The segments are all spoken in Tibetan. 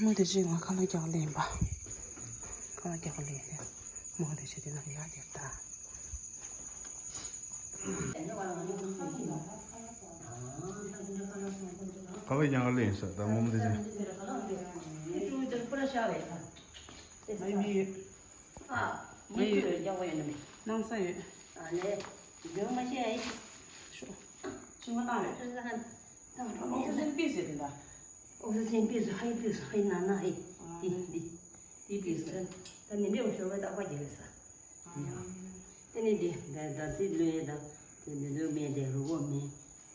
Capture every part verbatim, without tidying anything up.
མོ་དེ་ཅིག་ང་ཁ་ལག་རྒྱག་ལེན་པ། ཁ་ལག་རྒྱག་ལེན་ནས་མོ་དེ་ཅིག་དེ་ན་ཡ་དེ་ད། ཁ་ལག་རྒྱག་ལེན་ས་ད་མོ་དེ་ཅིག་ནང་ས་ཡོད། ཨོག་སི་ཇན་པིས་ཟེར་དེ་འདྲ། ཨོག་སི་ཇན་པིས་ཧའི་པིས་ཧའི་ན་ན་ཧའི། ཨ་དེ་དེ་དེ་པིས་ད་ནི་འདྲེ་བ་ཤོར་བའི་རྟག་པ་རྒྱལ་ལ་ས། ཨ་དེ་ནི་དེ་ད་ཟི་ལོས་དང་དེ་འདི་ཚོ་མེད་དེ་རུ་བོ་མེད་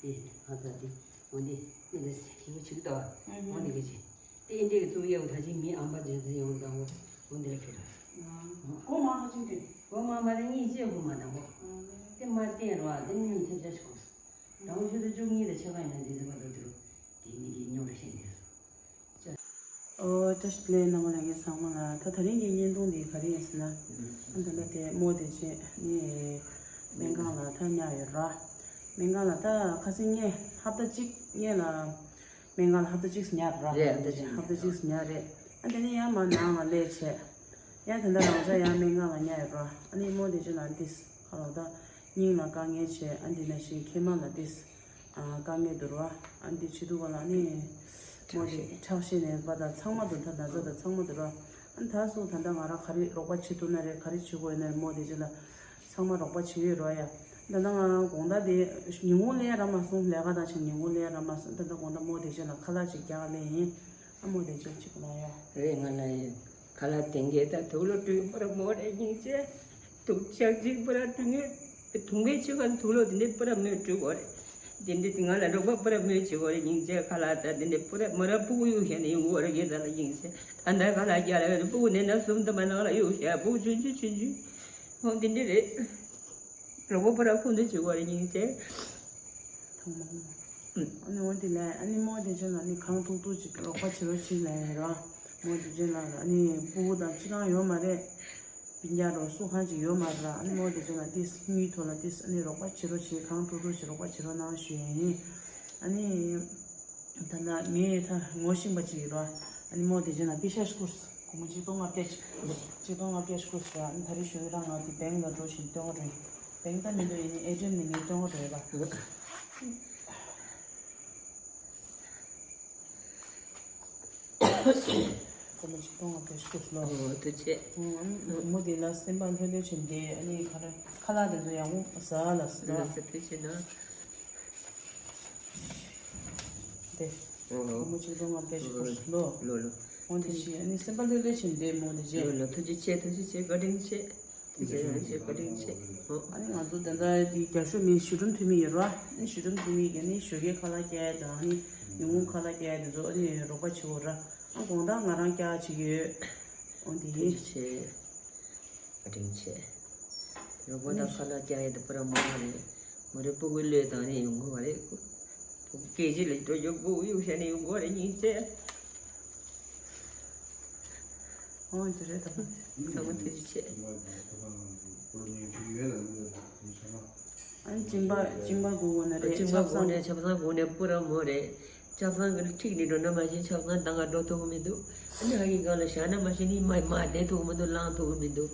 དེ་ཧ་ཙ་དེ་འོ་འདི་ནི་དེ་ཁྱི་མོ་ཆུག་ཏོ་འོ་འདི་གི་ཅི་དེ་འདྲེ་གི་ཏུ་ཡའུ་ད་ཅི་མི་ཨམ་པ་ཇན་ཟི་ཡོང་དང་འོ་འོ་འདི་ལ་ཁྱོད་ར་གོ་མ་ཧ་ཅིང་དེ་གོ་མ་མ་དེ་གཉིས་ཅི་གོ་མ་དང་འོ་དེ་མ་བསྟན་རོ་དེ་ནི་ཚེ་བཅད་ཤོག་རང་ཤུལ་དུ་བཅུ་གཉིས་དང་ཕྱེད་ཀ་ཡིན་ན་འདི་ཟིན་པ་དང་དུ་རུ་དེ་མི་དེ་ཉོ་རུ་ཤེས་འདི་སོ། ཨོ་བཀྲ་ཤིས་བདེ་ལེགས་རྣམ་པ་ལྷན་རྒྱས་ཚང་མ་ལ། ད་ད་རིང་གི་བརྙན་ཐུང་འདི་ག་རེ་ཡིན་ཟེར་ན། ཨ་ད་ལྟ་དེ་མོ་དེ་ཅི་ནི་སྨན་ཁང་ལ་ད་ཉར་ཡོད་ར། སྨན་ཁང་ལ་ད་ཁ་སང་ངས་ཧབ་ཏ་གཅིག་སྔོན་ལ་སྨན་ཁང་ལ་ཧབ་ཏ་གཅིག་ཉར་ར། རེད་ཧབ་ཏ་གཅིག་ཧབ་ཏ་གཅིག་ཉར་རེད། ཨ་དེ་ནས་ཡང་མ་ནང་ལ་སླེབས་བྱས། ཡང་ད་ལྟ་རང་ཅག་ཡང་སྨན་ཁང་ལ་ཉར་ཡོད་ར། ཨ་ནི་མོ་དེ་ཅི་ལ་འདིས་ཁ་ལོ་ད་སྙིང་ལ་དཀའ་ངལ་བྱས། ཨ་འདི་ནང་བཞིན་མཁལ་མ་ལ་འདིས་ཨ་དཀའ་ངལ་འདུག་ར། ཨ་འདི་བྱེད་དུས་ག་ལ་ནི་མོ་དེ་ཁྲག་ཤེད་ནད་པ་དང་ཚང་མ་འདུག་ད་ན་ཚ་དང་ཚང་མ་འདུག་ར། ཨ་ད་སུ་ད་ལྟ་ང་རང་ག་རེ་རོགས་པ་བྱེད་ཐུབ་ན་རེད། ག་རེ་བྱེད་དགོས་ཡོད་ན་རེད། མོ་དེ་ཅི་ལ་ཚང་མ་རོགས་པ་བྱེད་ཡོད་ར་ཡ། ད་ལྟ་ང་དགོང་དག་དེ་ཉིན་གུང་ལས་ར་མ་སོང་། ལས་ཀ་དང་ཆ་ཉིན་གུང་ལས་ར་མ་སོང་། ད་ལྟ་དགོང་དག་མོ་དེ་ཅི་ལ་ཁ་ལག་ཅིག་རྒྱག་ལེ་ཡིན། ཨ་མོ་དེ་ཅི་ཅིག་ལ་ཡ། རེད་ང་ལ་ཡིན། ཁ་ལག་དེང་གི་ད་དུག་ལོག་བཀྲུས་པར་མོ་རེ་སྙིང་རྗེ། དུག་ཆག་ཅིག་པར་བཀྲུས་ངེས། དུང་བའི་ཆུ་ཁ་དུག་ལོག་དེ་འདྲའི་པར་མོས་བཀྲུས་གོ་རེད། དེ་འདྲའི་ང་ལ་རོགས་པ་པར་མོས་བྱེད་གོ་རེད། སྙིང་རྗེ་ཁ་ལག་ད་དེ་འདྲའི་པར་མོ་ར་ཕྲུ་གུ་གཡུག་བྱས་ནས་ཡོང་གོ་རེད། ངས་ད་ལ་སྙིང་རྗེ་ད་ལྟ་ཁ་ལག་རྒྱག་ལ་ཡོད་ཕྲུ་གུ་ནས་ན་གསུམ་དུ་མ་ནང་ལ་གཡུག་བྱས་ཕྲུ་གུ་ཆུང་ཆུང་ཆུང་ཆུང་ཧོ་དེ་འདྲའི་རེད། རོགས་པ་པར་ཁོང་ཚོས་བྱེད་གོ་རེད། སྙིང་རྗེ། ཐང་མོ། ཨ་ནི་འོ་དེ་ལས་ཨ་ནི་མོ་དེ་ཅན་ལ་ནི་གང་ཐུག་ཐུག་ཅིག་རོགས་པ་བྱེད་རོགས་བྱེད་ལ་ཡིན་རོ། མོ་དེ་ཅན་ལ་ཨ་ནི་སྤུ་གུ་དང་ཅི་གང་ཡོད་མ་རེད། སྤུན་ཀྱག་རོ་སུ་གང་ཅིག་ཡོད་མ་རེད། ཨ་ནི་མོ་དེ་ཅན་ལ་ཏིས་དངུལ་ཐོག་ལ་ཏིས་ཨ་ནི་རོགས་པ་བྱེད་རོགས་བྱེད། གང་ཐུག་ཐུག་ཅིག་རོགས་པ་བྱེད་རོགས་གནང་ཞུ་ཡ་ཡིན། ཨ་ནི། ད་ལྟ་ངས་ད་ངོ་ཤེས་པ་ཅིག་ཡོད་རོ། ཨ་ནི་མོ་དེ་ཅན་ལ་པི་ཤ་ཤི་ཁུར་སྒོར་མོ་ཆིག་སྟོང་ལྔ་བརྒྱ་ཅིག་ཆིག་སྟོང་ལྔ་བརྒྱ་ཤི་ཁུར་ཟེར། ཨ་ནི་ད་རེས་ཞོགས་ཀས་རང་ང་དེ་བེང་ལ་འགྲོ་བཞིན་སྟོན་ག་འགྲོ་ཡིན། བེང་ད་མི་འདུག་ཡིན་ནི་ཨེ་ཊི་ཨེམ་ནས་ངས་སྟོན་ག་འགྲོ་ཡོད་པ། སྒོར་མོ་ཆིག་སྟོང་ལྔ་བརྒྱ་ཤི་ཁུར་ལོ། ཨོ་ཐུགས་རྗེ་ཆེ། ཨ་ནི་མོ་དེ་ལ་སེམས་པ་ལྷོད་ལྷོད་བྱས་བསྡད། ཨ་ནི་ཁ་ལག་ཁ་ལག་དེ་ཚོ་ཡང་ཟ་ལ་ཟ། ལགས་སོ་ཐུགས་རྗེ་ཆེ་གནང་། དེ། ཨོ་ལོ། སྒོར་མོ་ཆིག་སྟོང་ལྔ་བརྒྱ་ཞིག་ལོ། ལོ་ལོ། འོ་དེ་བཞིན་ཨ་ནི་སེམས་པ་ལྷོད་ལྷོད་བྱས་བསྡད་མོ་དེ་བྱས། ལོ་ལོ་ཐུགས་རྗེ་ཆེ་ཐུགས་རྗེ་ཆེ་བཀའ་དྲིན་ཆེ། ཐུགས་རྗེ་ཆེ་བཀའ་དྲིན་ཆེ། ཨོ། ཨ་ནི་ང་ཚོ་ད་ལྟ་དེ་རྒྱབ་ཤོག་མི་ཞུ་སྒྲོམ་འཐུ་མི་ཡོད་རོ། ཨ་ནི་ཞུ་སྒྲོམ་འཐུ་མི་གི་ཨ་ནི་ཞོགས་ཀས་ཁ་ལག་བཀྱག་དང་ཨ་ནི་ཉིན་གུང་ཁ་ལག་བཀྱག་དེ་ཚོ་ཨ་ནི་རོགས་པ་བྱེད་འོ་ར། ཨ་དགོང་དག་ང་རང་བཀྱག་བྱེད་ཀྱི་ཡོད། འོ་དེ་ཡིན། ཐུགས་རྗེ་ཆེ། བཀའ་དྲིན་ཆེ། རོགས་པ་དང་ཁ་ལག་བཀྱག་ཡས་དེ་པུ་ར་མོ་རེད། མོ་རེ་སྤུ་གུ་ལོས་དང་ནས་ཡོང་གི་བ་རེད། སྐད་ཅིག་ལ་འགྲོ་རྒྱུ་སྤུ་གུ་གཡུག་བྱས་ནས་ཡོང་གི་བ་རེད་སྙིང་རྗེ། འོ་དེ་རེད་དམ། ཚང་མ་ཐུགས་རྗེ་ཆེ། ཨ་ནི་གཅིན་པ་གཅིན་པ་དགོས་དགོས་ན་རེད། གཅིན་པ་ཆབ་གསང་དགོས་ནས་ཆབ་གསང་དགོས་ནས་པུ་ར་མོ་རེད། ཆབ་གསང་གི་ཁྲིག་ནས་འགྲོ་ན་མ་གཞི་ཆབ་གསང་ད་ག་འགྲོ་ཐུབ་ཀྱི་མི་འདུག་ཨ་ནི་ཧ་གི་སྒང་ལ་བཞག་ན་མ་གཞི་ནི་མ་མ་བསྡད་ཐུབ་ཀྱི་མི་འདུག་ལངས་ཐུབ་ཀྱི་མི་འདུག་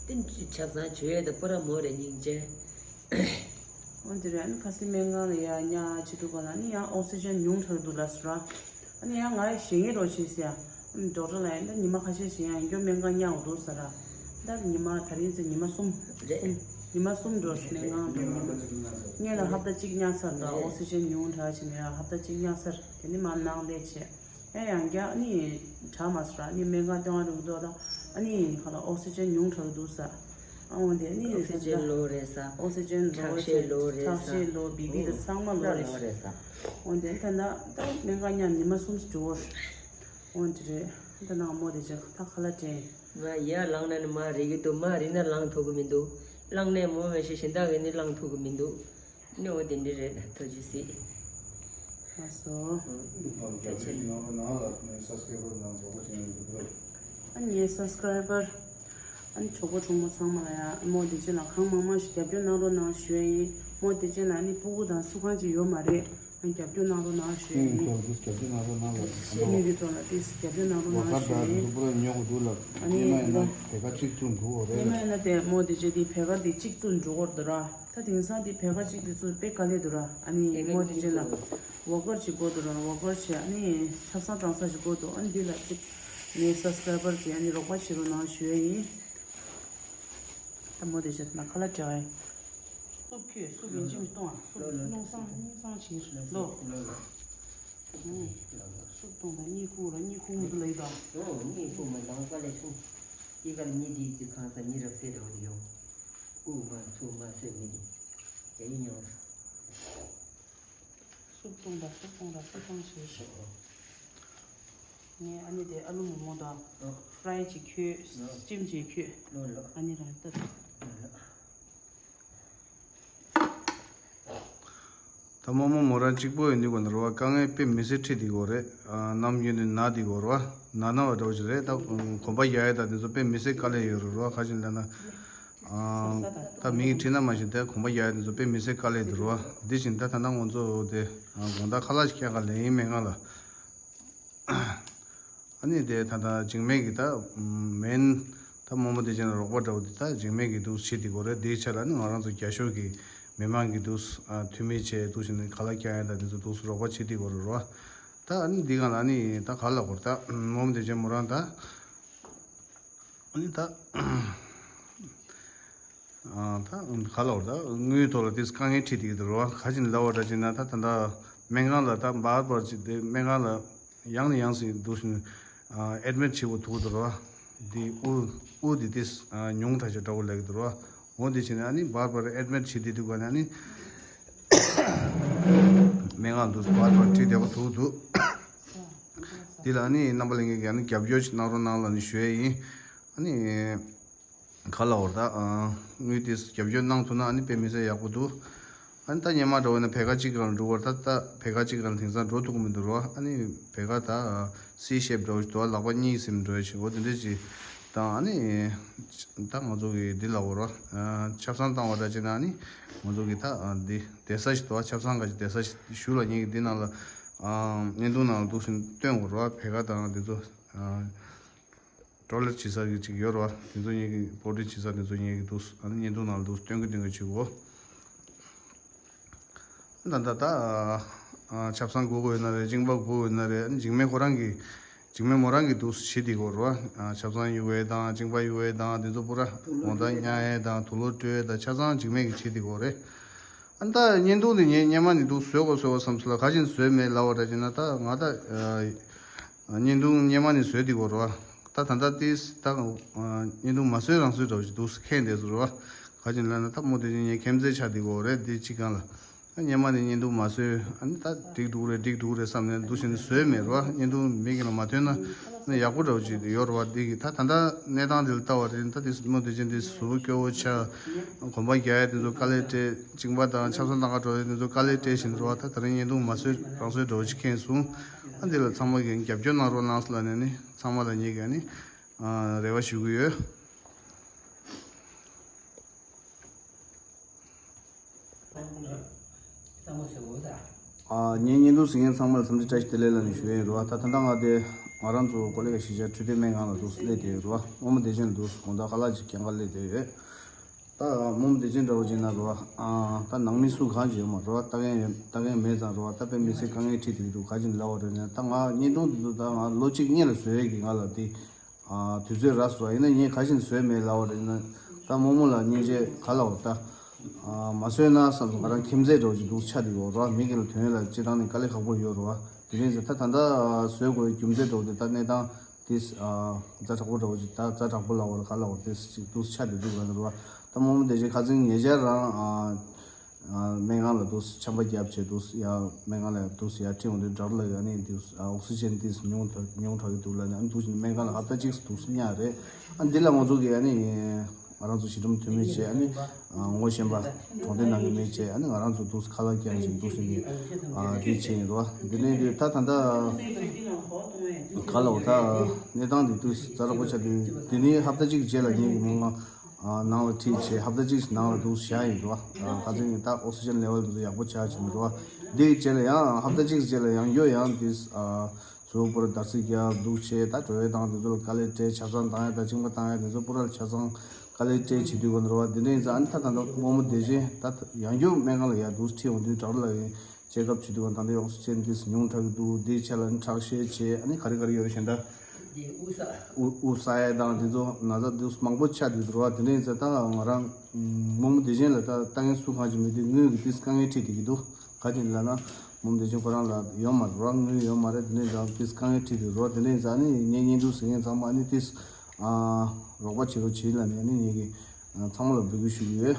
དེ་ཆབ་གསང་བྱོས་ཡས་དང་པུ་ར་མོ་རེ་སྙིང་རྗེ། འོ་དེ་རེད། ཨ་ནི་ཁ་སང་སྨན་ཁང་ལ་ཡ་ཉལ་བྱེད་དུས་ག་ལ་ཨ་ནི་ཡང་ཨོག་སི་ཇན་ཉུང་དྲགས་འདུག་ལབ་སོང་ར། ཨ་ནི་ཡང་ང་ཞེད་སྣང་རོ་བྱེད་ཟེར་ཡ། ཨ་ནི་ཌོག་ཊར་ལ་ཡ་ད་ཉི་མ་ཁ་ཤས་ཤིག་ཡང་ཡང་སྐྱོ་སྨན་ཁང་ཉལ་འོ་འདུག་ཟེར་ར། ད་ཉི་མ་ད་རིང་ཚེ་ཉི་མ་གསུམ་རེད། གསུམ་ཉི་མ་གསུམ་འགྲོ་སྨན་ཁང་དུ་ཉི་མ་སྔོན་ལ་ཧབ་ཏ་གཅིག་ཉལ་ཚར། ད་རེད། ཨོག་སི་ཇན་ཉུང་དྲགས་བྱས་ནས་ཡ་ཧབ་ཏ་གཅིག་ཉལ་ཚར། དེ་ནི་མར་ནང་སླེབས་བྱས། ཨེ་ཡང་བསྐྱར་ཨ་ནི་དྲག་མ་སོང་ར། ཨ་ནི་སྨན་ཁང་སྟོན་པ་རུ་འདུག་ད་ཨ་ནི་ཁ་ལ་ཨོག་སི་ཇན་ཉུང་དྲགས་འདུག་ཟེར། ཨ་འོན་ཏེ་ཨ་ནི་ཨོག་སི་ཇན་ལོ་རེད་ས། ཨོག་སི་ཇན་ལོ་ཁྲག་ཤེད་ལོ་རེད་ས། ཁྲག་ཤེད་ལོ། བི་པི་དང་ཚང་མ་ལོ་རེད་ས། འོན་ཏེ་ད་ད་ད་སྨན་ཁང་མཉམ་ཉི་མ་གསུམ་འགྲོ་བར། འོན་ཏེ་རེད། ད་ནང་མོ་དེ་ཅན་ད་ཁ་ལག་དྲན། ང་ཡར་ལངས་ན་ནི་མར་རིལ་གྱི་འདུག་མར་རིལ་ན་ལངས་ཐུབ་ཀྱི་མི་འདུག་ལངས་ནས་མོ་མ་ཤེས་གཞན་དག་གིས་ནི་ལངས་ཐུབ་ཀྱི་མི་འདུག་ནི་འོ་དེ་འདྲ་རེད། ཐུགས་རྗེ་གཟིགས། ལགས་སོ། ཨ་ངའི་སབ་སི་ཀ་རའི་བར་ཨ་ནི་གྲོགས་པོ་གྲོགས་མོ་ཚང་མ་ལ་ཡང་མོ་དེ་ཅན་ལ་གང་མང་མང་ཞིག་རྒྱབ་སྐྱོར་གནང་རོགས་གནང་ཞུ་ཡ་ཡིན། མོ་དེ་ཅན་ལ་ཨ་ནི་སྤུ་གུ་དང་སུ་གང་ཅིག་ཡོད་མ་རེད། རྒྱབ་སྐྱོར་གནང་རོགས་གནང་ཞུ་ཡ་ཡིན། ཨུ་ཁོ་འདུག་རྒྱབ་སྐྱོར་གནང་རོགས་གནང་ལ། ཤེས་མི་རིགས་ཐོག་ལ་ཏིས་རྒྱབ་སྐྱོར་གནང་རོགས་གནང་ཞུ་ཡ་ཡིན། ཨ་ནི་ཉི་མ་ཡིན་ན་དེ་ག་གཅིག་ཏུ་འགྲོ་བ་རེད། ཉི་མ་ཡིན་ན་དེ་མོ་དེ་བྱས་དེ་བེ་ག་དེ་གཅིག་ཏུ་འགྲོ་བར་འདུག་ར། ད་དེང་སང་དེ་བེ་ག་གཅིག་དེ་ཚོ་དཔེ་དཀའ་ལས་འདུག་ར། ཨ་ནི་མོ་དེ་བྱས་ལ་ཝོ་ཀར་ཅིག་དགོས་འདུག་ར། ཝོ་ཀར་བྱས་ཨ་ནི་ཆབ་གསང་བཏང་ས་ཞིག་དགོས་འདུག་ཨ་ནི་འདི་ལ་གཅིག་ངའི་སབ་སི་ཀ་རའི་བར་གྱིས་ཨ་ནི་རོགས་པ་བྱེད་རོགས་གནང་ཞུ་ཡ་ཡིན། ད་མོ་དེ་བྱས་ན་ཁ་ལག་སྤྲད་ཡ་ཡིན། སུབ་ཁྱོད་སུབ་ཡིན་གཅིག་མི་གཏོང་ཨ། སུབ་རླུང་སང་རླུང་སང་བྱིན་ལོ། སུབ་གཏོང་དང་གཉིད་ཁུག་ར་གཉིད་ཁུག་མི་འདུག་ལ་ཡི་དང་། ཨོ་གཉིད་ཁུག་མ་འདང་དཀའ་ལས་ཆུང་། ཡི་གར་གཉིད་དེའི་རྩིབ་ཁང་ས་གཉིད་རབ་སེ་འདྲ་བོ་དེ་ཡོང་། དབུགས་མ་ཚུགས་མ་སོད་མི་དེ་རྒྱ་ཡིན་ཡོང་། སུབ་གཏོང་དང་སུབ་གཏོང་དང་སུབ་གཏོང་བྱེད་ཤོག་ངས་ཨ་ནི་དེ་ཨ་ལུ་མོ་མོ་དང་ཨོ་ཕ་རའི་ཅིག་ཁྱོད་ཨོ་སིམ་ཅིག་ཁྱོད་ལོ་ལོ་ཨ་ནི་རང་ལྟ། ལོ་ལོ། ད་རྨོ་མོ་མོ་རང་གཅིག་པོ་ཡིན་དུས་གོ་ནི་རེད་བ། དཀའ་ངལ་དཔེ་མི་སྲིད་འཕྲད་དེ་གོ་རེད། ནམ་རྒྱུན་དུ་ན་དེ་གོ་རེད་བ། ན་ན་བ་འདྲ་བོ་ཞིག་རེད། ད་གོམ་པ་རྒྱག་ཡ་ད་དེ་ཚོ་དཔེ་མི་སྲིད་དཀའ་ལས་ཡོད་རེད་རེད་བ། ག་ཅིག་ལབ་ན། ད་མིང་བྲིས་ན་མ་ཤེས་ཏེ་གོམ་པ་རྒྱག་ཡ་དེ་ཚོ་དཔེ་མི་སྲིད་དཀའ་ལས་དེ་རེད་བ། འདི་བཞིན་ད་ད་ལྟ་ང་ཚོ་དེ་དགོང་དག་ཁ་ལག་ཞིག་ཁྱེར་ག་ལེན་ཡིན་སྨན་ཁང་ལ། ཨ་ནི་དེ་ད་ལྟ་འཇིགས་མེད་ཀྱི་ད་མེན་ད་རྨོ་མོ་དེ་ཅན་རོགས་པ་འདྲ་བོ་དེ་ད་འཇིགས་མེད་ཀྱི་འདུག་བྱེད་དེ་གོ་རེད། དེའི་ཆ་ལ་ནི་ང་རང་ཚོ་རྒྱ་ཤོག་གི་མི་མང་གི་འདུག་འཐུས་མི་བྱས་འདུག་བྱས་ནས་ཁ་ལག་ཀྱང་ཡང་ད་དེ་ཚོ་འདུག་རོགས་པ་བྱེད་དེ་གོ་རེད་རོ། ད་ཨ་ནི་འདི་གང་ལ་ནི་ད་ག་ལ་གོ་རེད། ད་རྨོ་མོ་དེ་ཅན་མོ་རང་ད་ཨ་ནི་ད། ད་ག་ལ་བར་ད་དངུལ་ཐོག་ལ་དེ་དཀའ་ངལ་འཕྲད་དེ་ཡོད་རེད་བ། ག་ཅིག་ལབ་པ་འདྲ་ཅིག་ན་ད་ད་ལྟ་སྨན་ཁང་ལ་ད་འབར་འབར་ཅིག་དེ་སྨན་ཁང་ལ་ཡང་ནས་ཡང་སེ་འདུག་བཞིན་ཨེ་ཌི་མིཊ་བྱེད་དགོས་ཐུག་འདུག་རེད་བ། དེ་དབུགས་དབུགས་དེ་དེ་ཉུང་དྲགས་ཅིག་འདྲ་བོ་ལབ་ཀྱི་འདུག་རེད་བ། འོ་དེ་བྱས་ནས་ཨ་ནི་འབར་འབར་ཨེ་ཌི་མིཊ་བྱེད་དེ་འདུག་ག་ནས་ཨ་ནི་སྨན་ཁང་དུ་འབར་འབར་ཁྲིད་བསྡད་པ་ཐུག་འདུག་དེ་ལ་ཨ་ནི་རྣམ་པ་ལྷན་རྒྱས་ཀྱིས་ཨ་ནི་རྒྱབ་སྐྱོར་ཞིག་གནང་རོགས་གནང་ལབ་ནས་ཞུ་ཡས་ཡིན། ཨ་ནི། ག་ལ་བར་ད། དངུལ་དེ་རྒྱབ་སྐྱོར་གནང་ཐུབ་ན་ཨ་ནི་དཔེ་མི་སྲིད་ཡག་པོ་འདུག་ཨ་ནི་ད་སྔོན་མ་འདྲ་བོ་ན་བེ་ག་གཅིག་གང་འགྲོ་བར་ད་ད་བེ་ག་གཅིག་གང་དེང་སང་འགྲོ་ཐུབ་ཀྱི་མི་འདུག་རོ། ཨ་ནི་བེ་ག་ད་སི་ཤེབ་འདྲ་བོ་ཞིག་འདུག་ལག་པ་གཉིས་ཟིན་འགྲོ་ཞིག་འོ་དེ་འདྲ་ཞིག་དང་ཨ་ནི་ད་ང་ཚོ་གི་འདི་ལ་འོ་རོ། ཆབ་གསང་བཏང་བ་འདྲ་ཅིག་ན་ཨ་ནི་ང་ཚོ་གི་ད་འདི་བསྡད་ས་ཞིག་འདུག་ཆབ་གསང་ག་ཞིག་བསྡད་ས་ཞིག་ཞུ་ལ་ངེད་ཀྱི་འདི་ནང་ལ་བརྙན་ཐུང་ནང་ལ་འདུག་ཞིག་སྟོན་དགོས་རོ། བེ་ག་དང་འདི་ཚོ། ཊོ་ལེཊ་བྱེད་ས་གི་ཅིག་ཡོད་རེད་བ། དེ་ཚོ་ངེད་ཀྱི་པོ་ཊི་བྱེད་ས་དེ་ཚོ་ངེད་ཀྱི་འདུག་ཨ་ནི་བརྙན་ཐུང་ནང་ལ་འདུག་སྟོན་གི་སྟོན་གི་བྱེད་དགོས། ད་ད་ད་ཆབ་གསང་དགོས་དགོས་ཡོད་ན་རེད། གཅིན་པ་དགོས་དགོས་ཡོད་ན་རེད། ཨ་ནི་འཇིགས་མེད་ཁོ་རང་གི་འཇིགས་མེད་མོ་རང་གི་འདུག་བྱེད་དེ་དགོས་རེད་བ། ཆབ་གསང་གཡུག་ཡས་དང་གཅིན་པ་གཡུག་ཡས་དང་དེ་ཚོ་པུ་ར་དགོང་དག་ཉལ་ཡས་དང་དུག་ལོག་སྤྲོད་ཡས་དང་ཆ་ཚང་འཇིགས་མེད་ཀྱི་བྱེད་དེ་དགོས་རེད། ཨ་ནི་ད་བརྙན་ཐུང་དེ་ངས་སྔོན་མ་ནས་འདུག་བཟོས་དགོས་བཟོས་དགོས་བསམ་ཚུལ་ལ་ག་ཅིག་བཟོས་མེད་ལབ་པ་འདྲ་བྱས་ན་ད་ང་ད། བརྙན་ཐུང་སྔོན་མ་ནས་བཟོས་དེ་གོ་རོ། ད་ད་ལྟ་ཏིས་ད་བརྙན་ཐུང་མ་བཟོས་རང་བཟོས་འདྲ་བོ་ཞིག་འདུག་ཁེངས་བསྡད་སོང་རོ། ག་ཅིག་ལབ་ན་ད་རྨོ་དེ་ཅན་ངའི་ཁྱིམ་མཚེས་ཆགས་བསྡད་གོ་རེད། དེ་གཅིག་སྒང་ལ་སྔོན་མ་ནས་བརྙན་ཐུང་མ་བཟོས། ཨ་ནི་ད་འགྲིག་འགྲོ་གི་རེད་འགྲིག་འགྲོ་གི་རེད་བསམ་ནས་འདུག་བྱས་ནས་བཟོས་མེད་རོ། བརྙན་ཐུང་མི་གི་ལ་མ་ཐོན་ན་ན་ཡག་པོ་འདྲ་བོ་ཅིག་ཡོད་རོ་བ། འདི་གི་ད་ད་ལྟ་གནས་སྟངས་དེ་ལ་ལྟ་བ་རེད། ད་དེ་རྨོ་དེ་ཅན་དེ་གཟུགས་པོ་སྐྱོ་བོ་ཆགས། གོམ་པ་རྒྱག་ཡ་དེ་ཚོ་དཀའ་ལས་སྤྲད། གཅིན་པ་དང་ཆབ་གསང་བཏང་ག་འགྲོ་ཡ་དེ་ཚོ་དཀའ་ལས་སྤྲད་བཞིན་རོ། ད་ད་རིང་བརྙན་ཐུང་མ་བཟོས་རང་བཟོས་འདྲ་བོ་ཅིག་ཁེངས་སོང་། ཨ་འདི་ལ་ཚང་མ་གིས་རྒྱབ་སྐྱོར་གནང་རོགས་གནང་ཟེར་ལབ་ནས་ནི་ཚང་མ་ལ་ངེད་ཀྱིས་ནི་རེ་བ་ཞུ་གི་ཡོད། ངའི་བརྙན་ཐུང་གཟིགས་མཁན་ཚང་མ་ལ་འཚམས་འདྲི་བཀྲ་ཤིས་བདེ་ལེགས་ལབ་ནས་ཞུ་ཡ་ཡིན་རོ། ད་ད་ལྟ་ང་དེ་ང་རང་ཚོ་ཀོ་ལི་གྷལ་གཞིས་ཆགས་འཕྲོད་བསྟེན་སྨན་ཁང་ལ་འདུག་སླེབས་བསྡད་ཡོད་རོ། རྨོ་མོ་བདེ་ཆེན་ལ་འདུག་དགོང་དག་ཁ་ལག་ཅིག་འཁྱེར་ག་སླེབས་བསྡད་ཡོད། ད་རྨོ་མོ་བདེ་ཆེན་འདྲ་བོ་ཅིག་ན་རོ། ཨ། ད་ནང་མི་སུ་གང་ཅིག་ཡོད་མ་རོ། ལྟ་མཁན་ཡོད་ལྟ་མཁན་མེད་ཙང་རོ། ད་དཔེ་མི་སྲིད་དཀའ་ངལ་འཕྲད་བསྡད་འདུག་ག་ཅིག་ལབ་པ་རེད་ན། ད་ང་བརྙན་ཐུང་འདི་ཚོ་ད་ང་ལོ་གཅིག་སྔོན་ལ་བཟོས་ཡས་ཀྱི་ང་ལ་དེ་ཨ། དུས་ཚོད་རག་སོང་། ཡིན་ན་ངས་ག་ཅིག་བཟོས་མེད་ལབ་པ་རེད་ན། ད་རྨོ་མོ་ལ་སྙིང་རྗེ་ག་ལབ་པ། ད་ཨ། མ་བཟོས་ན་བསམ་སོང་། ང་རང་ཁྱིམ་མཚེས་འདྲ་བོ་ཅིག་འདུག་ཆགས་བསྡད་ཡོད་རོ། མི་གི་ལ་དོན་ལ་སྤྱིར་བཏང་ནས་དཀའ་ལས་ཁག་པོ་ཡོད་རོ། དེ་རིང་ད་ད་ལྟ་བཟོས་དགོས་རྒྱུ་མཚན་འདྲ་བོ་དེ་ད་གནས་སྟངས་དེ་ཛ་དྲག་པོ་འདྲ་བོ་ཅིག་ད་ཛ་དྲག་པོ་ལབ་པ་རེད་ག་ལབ་པ་རེད། དེ་ཅིག་འདུག་ཆགས་བསྡད་འདུག་ལབ་ནི་རེད་བ། ད་རྨོ་མོ་བདེ་ཆེན་ཁ་སང་ཉེ་ཆར་རང་ཨ། ཨ། སྨན་ཁང་ལ་འདུག་ཆམ་པ་བརྒྱབ་བྱས་འདུག་ཡ་སྨན་ཁང་ལ་འདུག་ཡ་ཁྲིད་འོང་དུས་ཌོག་ཊར་ལ་ཨ་ནི་འདུག་ཨ། ཨོག་སི་ཇན་དེ་ཉུང་དྲགས་ཉུང་དྲགས་ཀྱི་འདུག་ལབ་ནས། ཨ་ནི་འདུག་སྨན་ཁང་ལ་ཧབ་ཏ་གཅིག་འདུག་ཉར་རེད། ཨ་ནི་འདི་ལ་ང་ཚོ་གིས་ཨ་ནི་ང་རང་ཚོ་གཞི་འཛོམས་འཐུས་མི་བྱས་ཨ་ནི་ངོ་ཤེས་པ་གྲོང་སྡེ་ནང་གི་མི་བྱས་ཨ་ནི་ང་རང་ཚོ་འདུག་ཁ་ལག་བརྐྱངས་བཞིན་འདུག་ཟིན་གྱི་ཨ་འདི་བྱས་ཡིན་རོ། འདི་ནས་འདི་ད་ད་ལྟ་ག་ལ་འོ་ད་གནས་སྟངས་འདི་དུས་ཛ་དྲག་པོ་ཆགས་དུས་འདི་ནས་ཧབ་ཏ་གཅིག་རྗེས་ལ་ངེད་ཀྱི་མི་མང་། ནང་ལ་ཁྲིད་བྱས་ཧབ་ཏ་གཅིག་ནང་ལ་འདུག་བཞག་ཡིན་འགྲོ། ཁ་སང་ཡིན་ད་ཨོག་སི་ཇན་ལེ་ཝལ་འདུག་ཡག་པོ་ཆགས་ཀྱི་འགྲོ། འདིའི་རྗེས་ལ་ཡང་ཧབ་ཏ་གཅིག་རྗེས་ལ་ཡང་ཡོད་ཡང་དེ་ཚོ་པུ་ར་དར་ཚིགས་རྒྱག་འདུག་བྱས་ད་གྲོད་ཡ་དང་དེ་ཚོ་ལ་དཀའ་ལས་སྤྲད་ཆ་ཚང་བཏང་ཡ་དང་གཅིན་པ་བཏང་ཡ་དེ་ཚོ་པུ་ར་ལ་ཆ་ཚང་དཀའ་ལས་སྤྲད་བྱེད་དུས་གོ་འགྲོ་བ་དེ་འདྲ་ཡིན་ཙང་ཨ་ནི་ད་ད་ལྟ་རྨོ་མོ་བདེ་ཆེན་ད་ཡང་སྐྱོ་སྨན་ཁང་ལ་ཡར་འདུག་ཁྲིད་འོང་དུས་དྲག་ལ་ཡིན། ཅེག་ཨབ་བྱེད་དུས་ད་ལྟ་ཨོག་སི་ཇན་དེ་ཉུང་དྲགས་ཀྱི་འདུག་དེའི་ཆ་ལ་ནི་ཁྲག་ཤེད་ཆེ་ཨ་ནི་ག་རེ་ག་རེ་ཡོད་རེད་གཞན་དག་དེ་དབུ་ས། དབུ་དབུ་ས་ཡ་དང་དེ་ཚོ་ན་ཚ་དེ་ཚོ་མང་པོ་ཆགས་དུས་འགྲོ་བ་དེ་འདྲ་ཡིན་ཙང་ད་ང་རང་རྨོ་མོ་བདེ་ཆེན་ལ་ད་ལྟ་ངན་སུ་གང་ཅི་མེད་དུས་དངུལ་གྱི་ཏིས་དཀའ་ངལ་འཕྲད་བསྡད་ཀྱི་འདུག་ག་ཅི་ལབ་ན་རྨོ་མོ་བདེ་ཆེན་ཁོ་རང་ལ་ཡོད་མ་རེད་རོགས་དངུལ་ཡོད་མ་རེད་དེ་འདྲ་ཡིན་ཙང་ཏིས་དཀའ་ངལ་འཕྲད་དུས་རོགས་དེ་འདྲ་ཡིན་ཙང་ཨ་ནི་ངས་བརྙན་ཐུང་གཟིགས་མཁན་ཚང་མ་ཨ་ནི་ཏིས་རོགས་པ་བྱེད་རོགས་བྱེད་ལབ་ནས་ཨ་ནི་ངས་ཀྱི་ཚང་མ་ལ་འབོད་སྐུལ་ཞུ་གི་ཡོད།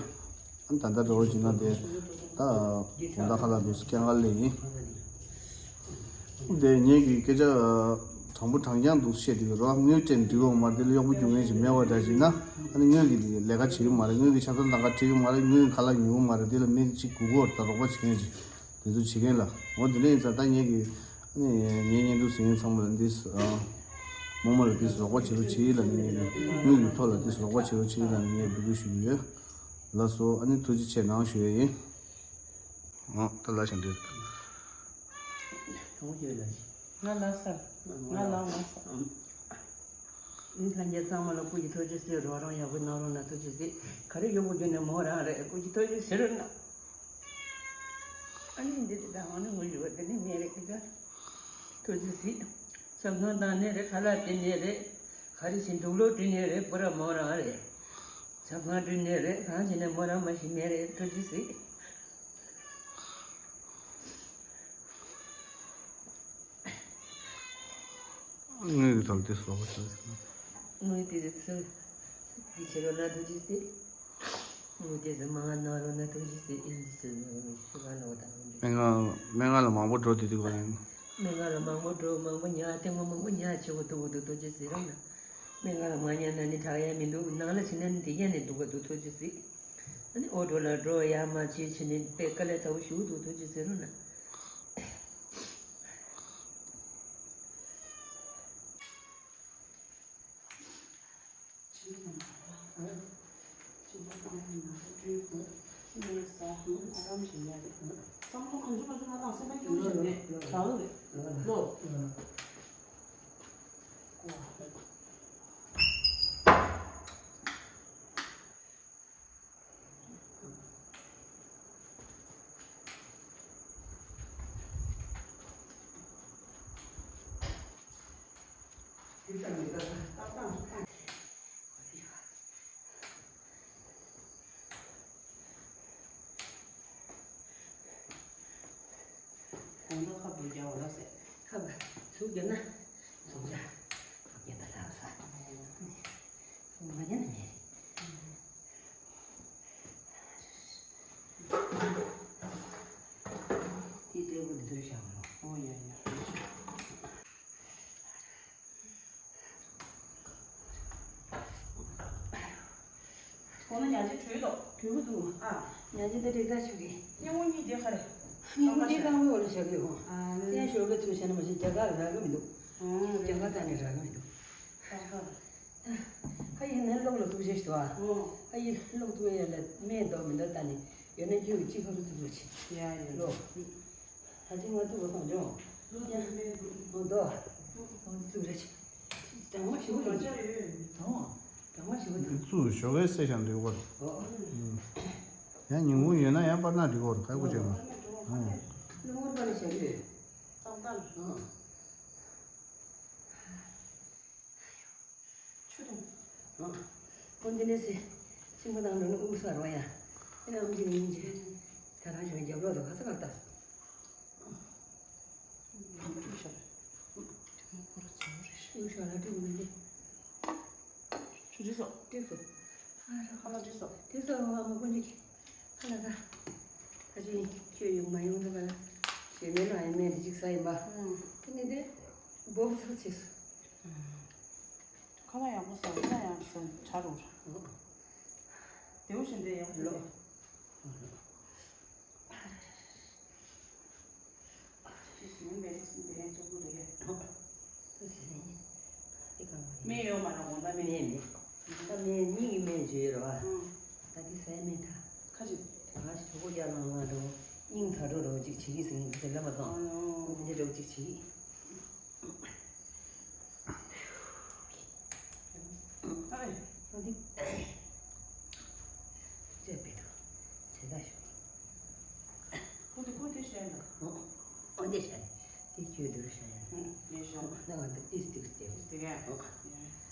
ད་ལྟ་འགྲོ་བ་ཅིག་ན་དེ་ད་དགོང་དག་ཁ་ལག་འདུག་སྐྱེལ་ག་སླེབས་ཡིན། དེ་ངེད་ཀྱི་སྐད་ཆ་དྲང་པོ་དྲང་རྐྱང་འདུག་བཤད་དུས་རོགས་དངུལ་སྤྲད་འགྲིག་གོ་མ་རེད་དེ་ལ་གཡོག་པོ་རྒྱུག་མཁན་ཞིག་མེད་པ་འདྲ་ཞིག་ན་ཨ་ནི་དངུལ་གྱི་ལས་ཀ་བྱེད་ཀྱི་མ་རེད། དངུལ་གྱི་ཆ་ཚང་ལྟ་ག་བྲིས་ཀྱི་མ་རེད། དངུལ་གྱི་ཁ་ལག་ཉོ་གི་མ་རེད། དེ་ལ་མི་གཅིག་སྒུག་གོ་ད་རོགས་པ་བྱེད་མཁན་ཞིག་དེ་ཚོ་བྱེད་མཁན་ལ་འོ་དེ་འདྲ་ཡིན་ཙང་ད་ངེད་ཀྱི་ངེད་བརྙན་ཐུང་གཟིགས་མཁན་ཚང་མ་ལ་འདི་རྨོ་མོ་ལ་འདི་རོགས་པ་བྱེད་རོགས་བྱེད་ལ་ནི་ངེད་ཀྱི་དངུལ་གྱི་ཐོག་ལ་འདི་རོགས་པ་བྱེད་རོགས་བྱེད་ལ་ནི་ངས་འབོད་སྐུལ་ཞུ་གི་ཡོད། ལགས་སོ། ཨ་ནི་ཐུགས་རྗེ་ཆེ་གནང་ཞུ་ཡས་ཡིན། ཨོ་ད་ལ་ཞིག་འདྲི། ང་ལ་ས། ང་ལ་ང་ས། ཨིན་ལྷན་རྒྱས་ཚང་མ་ལ་སྐུ་ཡི་ཐུགས་རྗེ་གཟིགས་རོགས་རམ་ཡག་པོ་གནང་རོགས་གནང་ཐུགས་རྗེ་གཟིགས། ག་རེ་ཡོང་གི་ཡོད་ན་མོ་རང་རེད། སྐུ་ཡི་ཐུགས་རྗེ་གཟིགས་རོགས་གནང་། ཨ་ནི་འདི་དེ་དང་ཨ་ནི་ངོ་ཡོད་པ་དེ་ནི་མེད་རེད་དེ་ག་ཐུགས་རྗེ་གཟིགས། ཆབ་ཁང་དང་ནི་རེད། ཁ་ལག་དེ་ནི་རེད། ག་རེ་བྱེད་འདུག་ལོ་དེ་ནི་རེད། པུ་ར་མོ་རང་རེད། ཆབ་ཁང་དེ་ནི་རེད། གང་བྱས་ནས་མོ་རང་མ་ཤི་མེད་རེད། ཐུགས་རྗེ་གཟིགས། དངུལ་གྱི་ཐོག་དེ་སོགས་པ་ཞིག་དངུལ་དེ་ཚོ་འདི་བྱེད་རོགས་གནང་ཐུགས་རྗེ་གཟིགས། དངུལ་དེ་ཚོ་མང་ང་གནང་རོགས་གནང་ཐུགས་རྗེ་གཟིགས། ཨིན་ཇི་ཚོ་ཞུ་ག་ལོག་དང་། སྨན་ཁང་སྨན་ཁང་ལ་མང་པོ་འགྲོ་དུས་དེ་གོ་ཡིན། སྨན་ཁང་ལ་མང་པོ་འགྲོ་མང་པོ་ཉར་ཐེངས་མ་མང་པོ་ཉར་བྱེད་དགོས་ཐུག་གི་འདུག་ཐུགས་རྗེ་གཟིགས་རོགས་གནང་། སྨན་ཁང་ལ་མ་ཉར་ན་ནི་དྲག་ཡ་མི་འདུག་ནང་ལ་ཕྱིན་ན་ནི་དེ་ཡན་ནས་འདུག་ག་འདུག་ཐུགས་རྗེ་གཟིགས། ཨ་ནི་ཨོ་ཊོ་ལ་འགྲོ་ཡ་མ་བྱེད་བྱེད་ནས་དཔེ་དཀའ་ལས་ཚ་བོ་ཞུ་གི་འདུག་ཐུགས་རྗེ་གཟིགས་རོགས་གནང་། གོང་དུ་ཁ་བུ་རྒྱ་བ་ལ་ཟེར། ཁ་བ་ཚུགས་རྒྱ་ན་ཚུགས་རྒྱ་རྒྱ་ད་ལ་ས་མ་རྒྱ་ན་མེད། དེ་ལྟ་བུ་འདི་ཚོ་བཞག་རོགས། ཨོ་ཡ་ཡ། ཁོང་ན་ཉ་ཆེ་བྲོས་ཏོ། བྲོས་པོ་འདུག་ཨ། ཉ་ཆེ་དེ་རེག་ཚ་ཆུ་གི། སྙིང་བོ་གཉིས་དེ་ཁ་རེ། སྙིང་བོ་དེ་རྐང་པའི་འོག་ལ་བཞག་གི་ཡོད། ཨ་ནི། སེན་ཞོར་གི་ཚུར་བྱས་ན་མ་གཞི་རྒྱ་གར་རག་གི་མི་འདུག་ཨ་རྒྱ་གར་ད་ནི་རག་གི་མི་འདུག་ཨ་ཧ། ཨ་ཡིན་ནས་གློག་ལ་ཐུག་ཤེས་ཤིག་ཨ། ཨ་ཡིན་གློག་ཐུག་ཡས་ལ་སྨན་འདོག་མི་འདོག་ད་ནི་ཡོད་ན་རྒྱུ་གཅིག་ཁ་རུ་ཐུག་ཐུག་ཆེ། ཡ་ཡ། གློག་ད་ཅི་ང་ཐུག་པ་སོང་ཅོང་། ཡ། འོ་དོ། འོ་ཐུག་རེ་ཆེ། གྲང་མོ་ཞིག་འདུག་གྲང་མོ་ཞིག་འདུག་ཚུར་ཞོགས་ཀས་བསད་ཤག་འདུག་གོ། ཨོ། ཡང་ཉིན་གུང་ཡོད་ན་ཡང་པར་ན་འགྲིག་གོ། ཁག་པོ་བྱས་མ། ཨོ། གློ་བུར་བ་ལ་བཞག་ཡོད། ཏག་ཏག་ཨོ། ཆུ་དང་། ཨོ། འདི་ནས་སེ། ཤིང་པ་དང་འགྲོ་ནི་དབུགས་གསར་བ་ཡ། ཨེ་ན་ཨམ་ཆི་ནི་ཡིན་ཅི། ད་རང་ཞོགས་རྒྱབ་ལོག་དང་ག་ས་ག་ལྟ། ཆུ་དྲི་སོགས། དྲི་སོགས། ཁ་ལག་དྲི་སོགས། དྲི་སོགས་ཨ་མ་ཀུན་གྱི་ཁ་ལག་ད། ད་ཅི་ཁྱོད་ཡོང་མ་ཡོང་ད་ག་ལ། ཞེ་མེད་ལ་ཨེ་མེད་དེ་ཅིག་ཟ་ཡིན་པ། དེ་ནི་དེ་འབོབ་ཚར་ཆེ་སོ། ཁ་ལག་ཡག་པོ་ཟ་ཁ་ལག་ཡག་པོ་ཟ་ཆ་རུ། དེའུ་བཞིན་དེ་ཡག་པོ་ལོ། མི་ཡོད་མ་རེད་དགོང་དག་མི། མི་མེད་མེད། ད་སྨན་སྙིང་གི་སྨན་བརྗོད་ཡོད་རེད་བ། ཨང་། ད་དེ་ཟས་སྨན་ད། ཁ་ཅིག་ད་ང་ཞིག་གྲོད་ཁོག་རྒྱགས་ལངས་ལངས་འགྲོ། སྙིང་ད་འགྲོ་འགྲོ་ཅིག་བྱེད་ཀྱི་ཟིན་དེ་ལབ་མ་སོང་། ཨང་། འདི་འགྲོ་ཅིག་བྱེད་ཀྱི། ཨ་རེ། ཨ་འདི། ཅེས་པའི་དང་། བྱེད་ད་ཞུ། ཁོ་དེ་ཁོ་དེ་བཤད་འདུག་ཨོ་འདི་བཤད། དེ་ཁྱོད་འདིར་བཤད་ཡ། ཨུ། ཡེ་ཤོག་ད་ང་འདི་ཏིས་ཏིག་སྟེ། ཏིས་ཏིག་ཨོ།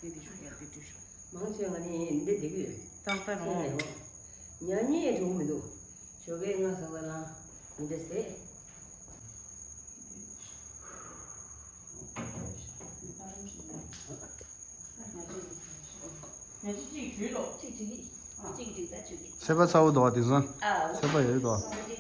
ཡེ་དེ་ཤོག་ཡ་དེ་དུས་ཤོག་མང་ཆེ་བ་ནི་འདི་འདི་གི་ཡོད། ཏག་ཏག་རོ། ཉ་ཉེ་འགྲོ་མི་འདུག་ཞོགས་ཀའི་ང་ཟ་བ་ལ་འདི་ཟེ། ཚད་པ་ཚ་བོ་འདུག་བ་དེང་སང་། ཚད་པ་ཚ་བོ་འདུག་བ་དེང་སང་། ཚད་པ་ཡོད་འདུག་བ།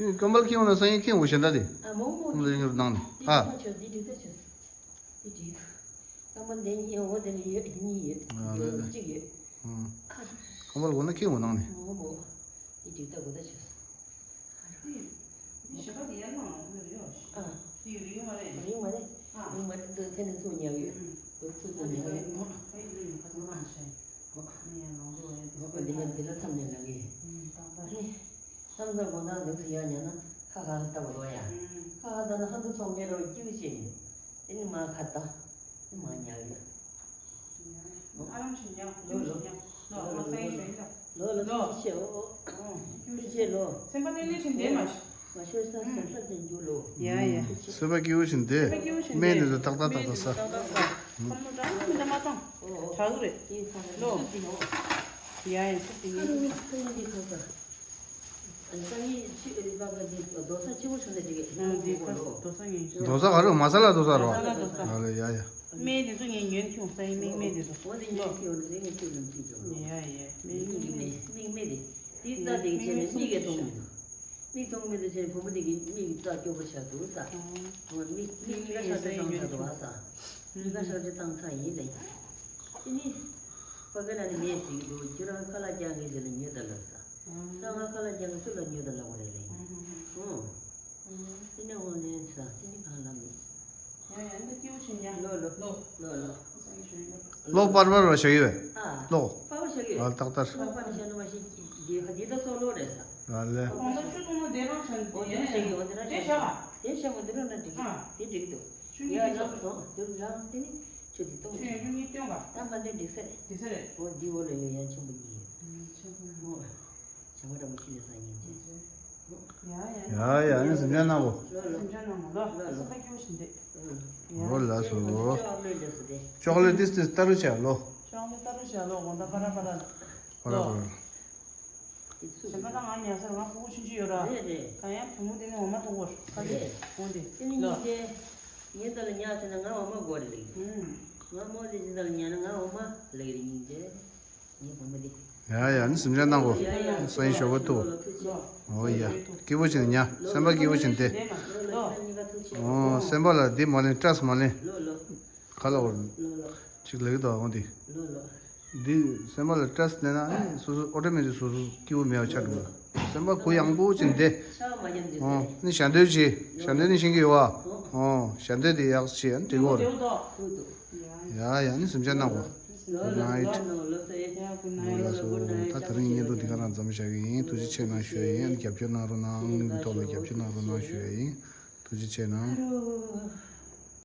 དེ་ཀམ་པལ་ཁྱེར་འོང་ན་སང་ཉིན་ཁྱེར་འོང་ཞེ་འདྲ་དེ། ཨ་མོ་མོ། ཀམ་པལ་ཡོད་ནང་ནས། ཨ། ཁྱོད་འདི་འདྲ་ད་ཁྱོད། འདི་འདྲ། ཀམ་པལ་འདི་གཉིས་འོ་དེ་ནས་ཡོད་གཉིས་ཡོད། ཨ་ལེ་ལེ། གཅིག་ཡོད། ཨ། ཀམ་པལ་འོ་ན་ཁྱེར་འོང་ནང་ནས། མོ་མོ། འདི་འདྲ་ད་གོ་ད་ཁྱོད། འདི་ཞེ་པོ་དེ་ཡར་ལངས་ལ་འོ་རེད་ཡོ། ཨ། འདི་རིང་མ་རེད། རིང་མ་རེད། ཨ། རིང་མ་རེད། འདི་ཚེ་ནས་ཚུར་ཉལ་གི་ཡོད། ཨུ། འདི་ཚུར་ཚུར་ཉལ་གི་ཡོད། ཨ་ནི་ཡང་ལོང་འདུག་བ་ཡ། འདི་ལ་འདི་ལ་མཚམས་ནས་ལབ་གི། ཨུ། ཏག་ཏག་ནི། མཚམས་མཚམས་དགོང་དག་འདུག་སེ་ཡར་ཉལ་ན་ཁ་ཁ་ལ་ལྟ་བ་རོ་ཡ། ཨུ། ཁ་ཁ་ལྟ་ན་ཧ་འདུག་ཚོང་ངེ་རོ་སྐྱིད་པོ་བྱེད་མི་འདུག་དེ་ནི་མ་ཁ་ལྟ། དེ་མ་ཉལ་གི་ཡོད། ཨ་རམ་ཞིག་ཉལ། ལོ་ལོ། ལོ་ལོ། ལོ་ལོ། ལོ་ལོ། ལོ་ལོ། ལོ་ལོ། ལོ་ལོ། ལོ་ལོ། སེམས་པ་ལྷོད་ལྷོད་བྱས་བསྡད་མ་ཤི། མ་ཤོར་ས་སེམས་ཐག་ཅན་རྒྱུ་ལོ། ཡ་ཡ། སེམས་པ་སྐྱིད་པོ་བྱས་བསྡད། སེམས་པ་སྐྱིད་པོ་བྱས་བསྡད། སྨན་དེ་ཚོ་ཏག་ཏག་ཏག་ཏག་ཟ། ཁམ་ལོ་ཀྲང་མི་འདྲ་མ་བཏང་། དྲག་རེད། ལོ། ཡ་ཡ། སུབ་དེ་ཡིན། སང་ཉིན་ཕྱི་རི་པ་ག་འདི་རྡོ་ས་ཆེ་བོ་བྱུང་ནས་འགྲིག་གི། ཨ་འདི་ཁ་རྡོ་ས་ངན་ཤོས། རྡོ་ས་ག་རེ། མ་ས་ལ་རྡོ་ས་རོ། མ་ས་ལ་རྡོ་ས། ཨ་ལེ་ཡ་ཡ། སྨན་དེ་ཚོ་ངས་ཉོས་ཁྱོང་ས་ཡིན། སྨན་སྨན་དེ་ཚོ། འོ་དེ་ཉོས་ཁྱོང་ནས་ངས་ཁྱོད་ལ་མཐུད་ཀྱོང་། ཡ་ཡ། སྨན་སྨན་སྨན་སྨན་སྨན་དེ། དེ་རྩ་དེ་བྱས་ནས་མིག་གིས་མཐོང་མི་འདུག་མིག་མཐོང་མི་འདུག་བྱས་ནས་བུ་མོ་དེ་གི་མིག་གི་རྩ་སྐྱོ་པོ་ཆགས་འདུག་ས། འོ་མིག་མིག་གཉིས་ཀ་ཧྲག་སྒྲ་བཏང་ཚར་འདུག་བ་ས། གཉིས་ཀ་ཧྲག་སྒྲ་བཏང་ཚར་ཡིན་ལེ། དེ་ནི། ཕ་གི་ན་ནི་མེད་ཟེར་གི་འདུག་ཁྱོད་རང་ཁ་ལག་རྒྱག་ངེས་ཟེར་ལ་ཉོས་ད་ལབ་ས། ད་ང་ཁ་ལག་རྒྱག་ངེས་སུ་ལ་ཉོས་ད་ལབ་པ་རེད་ལེ། ཨོ། དེ་ནས་འོང་ནས་ས་དེ་ནི་གང་ལབ་མེད། ཡ་ཡ། འདི་སྐྱིད་པོ་བྱེད་ཉ། ལོ་ལོ། ལོ། ལོ་ལོ། ལོ་པར་པར་བ་བཞག་ཡོད། ཨ། ལོ། པར་པར་བཞག་ཡོད། ཨ་ཏག་ཏག་ལོ་པར་བཞག་ནི་མ་ཤེས། འདི་ཧ་འདི་ད་སོ་ལོ་རེད་ས། ཨ་ལེ། གོང་ས་ཆུ་གཏོང་ན་དེ་རང་བཞག་འོ་དེ་རང་བཞག་གི། འོ་དེ་རང་དེ་བཞག་བཞག་ག་དེ་བཞག་འོ་དེ་རང་ན་འགྲིག་གི། ཨ། དེ་འགྲིག་འདུག་ཆུ་ཡ་གཉིས་ལ་དེ་སོ་དེ་རང་དེ་ནི་ཆུ་དེ་གཏོང་ཆུ་ཡ་ཆུ་གཉིས་སྟོན་པ། ད་མ་དེ་འགྲིག་ས་རེད། འགྲིག་ས་རེད། འོ་འདི་འོ་ལ་ཡོད་ཡ་ཆེན་པོ་གཉིས་ཡོད། ཆེན་པོ། འོ། བྱ་བ་འདྲ་མོ་ཤི་ལས་ས་ཉིན་ཅན། ཡ་ཡ། ཡ་ཡ། ཨ་ནི་སེམས་ཅན་སྣང་བོ། ལོ་ལོ། སེམས་ཅན་སྣང་བོ་ལོ། ལོ་ལོ། སེམས་པ་སྐྱིད་པོ་ཞིག་འདུག་འོ་ལགས་སོ། ཅོག་ལེ་ཏིས་ཏིས་ལྟ་རུ་བྱ་ལོ། ཅོག་ལེ་ལྟ་རུ་བྱ་ལོ། འོ་ད་པ་ར་པ་ར། པ་ར་པ་ར། གཞན་པ་ད་ང་ཉལ་ས་ང་ཕྲུ་གུ་ཆུང་ཆུང་ཡོད་ར། རེད་རེད། གང་ཡང་བུ་མོ་དེ་ནི་འོ་མ་འཐུང་གོ་ཁ་ལེ། འོ་དེ་དེ་ནི་ལོ། ཉིན་དེ་ངས་ད་ལ་ཉལ་ཟེར་ན་ང་འོ་མ་དགོས་རེད་ལེ། ང་མོ་དེ་ཉིན་དེ་ལ་ཉལ་ན་ང་འོ་མ་ལེ་རེད་ཉིན་དེ། ཡ་ཡ། ནི་སེམས་ཅན་སྣང་གོ། སང་ཉིན་ཞོགས་པ་ཐུག་འོ་ཡ། སྐྱིད་པོ་བྱས་ནས་ཉ། སེམས་པ་སྐྱིད་པོ་བྱས་ནས་བསྡད། འོ་སེམས་པ་ལ་འདི་མ་ལེན་སྐྲས་མ་ལེན། ཁ་ལ་འོར། ཅིག་ལེགས་དོ་འོ་འདི། འདི་སེམས་པ་ལ་སྐྲས་ལེན་ན་ནི་སོ་སོ་ཨོ་ཏོ་མེ་ཊིག་སོ་སོ་སྐྱིད་པོ་མེད་པ་ཆགས་འགྲོ། སེམས་པ་གུ་ཡངས་པོ་བྱས་ནས་བསྡད། འོ་ནི་ཞལ་འདོན་བྱེད། ཞལ་འདོན་ནི་ཤེས་ཀྱི་ཡོད་བ། འོ་ཞལ་འདོན་དེ་ཡག་བྱེད་ཡང་འགྲིག་གོ་རེད། ཡ་ཡ། ནི་སེམས་ཅན་སྣང་གོ། Good night། ལགས་སོ། ད་དེ་རིང་བརྙན་ཐུང་འདི་ག་རང་མཚམས་བཞག་གི་ཡིན། ཐུགས་རྗེ་ཆེ་གནང་ཞུ་ཡ་ཡིན། རྒྱབ་སྐྱོར་གནང་རོགས་གནང་། དངུལ་གྱི་ཐོག་ལ་རྒྱབ་སྐྱོར་གནང་རོགས་གནང་ཞུ་ཡ་ཡིན། ཐུགས་རྗེ་ཆེ་གནང་།